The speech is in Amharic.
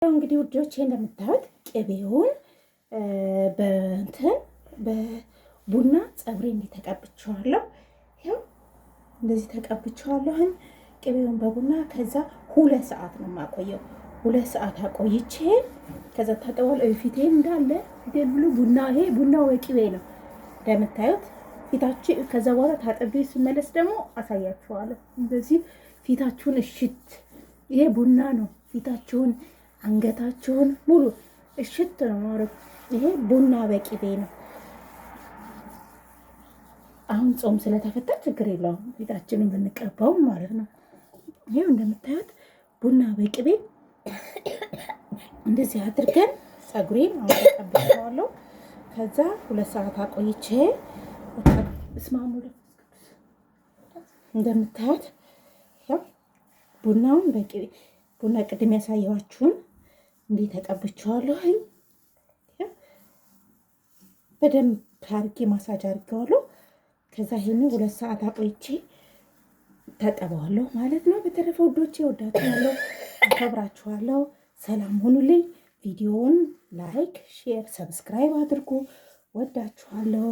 እንግዲህ ውዶቼ እንደምታዩት ቅቤውን በእንትን በቡና ፀጉሬ እንዲህ ተቀብቼዋለሁ። ይኸው እንደዚህ ተቀብቼዋለሁኝ ቅቤውን በቡና። ከዛ 2 ሰዓት ነው የማቆየው። 2 ሰዓት አቆይቼ ከዛ ታጠዋለሁ። ፊቴ እንዳለ ፊቴን ሁሉ ቡና፣ ይሄ ቡናው በቅቤ ነው እንደምታዩት ፊታችሁ። ከዛ በኋላ ታጥቤ ስመለስ ደግሞ አሳያችኋለሁ። እንደዚህ ፊታችሁን እሽት፣ ይሄ ቡና ነው። ፊታችሁን፣ አንገታችሁን ሙሉ እሽት ነው ማድረግ። ይሄ ቡና በቅቤ ነው። አሁን ጾም ስለተፈታ ችግር የለውም ፊታችንን ብንቀባውም ማለት ነው። ይሄው እንደምታዩት ቡና በቅቤ እንደዚህ አድርገን ፀጉሬን አሁን ተቀብቼዋለሁ። ከዛ 2 ሰዓት አቆይቼ እስማሙ እንደምታዩት ያው ቡናውን በቅቤ፣ ቡና ቅድም ያሳየኋችሁን እንዲህ ተቀብቼዋለሁ። በደንብ አድርጌ ማሳጅ አድርጌዋለሁ። ከዛ ይሄን 2 ሰዓት አቆይቼ ታጠበዋለሁ ማለት ነው። በተረፈ ውዶቼ ወዳችኋለሁ፣ አከብራችኋለሁ። ሰላም ሁኑልኝ። ቪዲዮውን like፣ share፣ subscribe አድርጉ። ወዳችኋለሁ።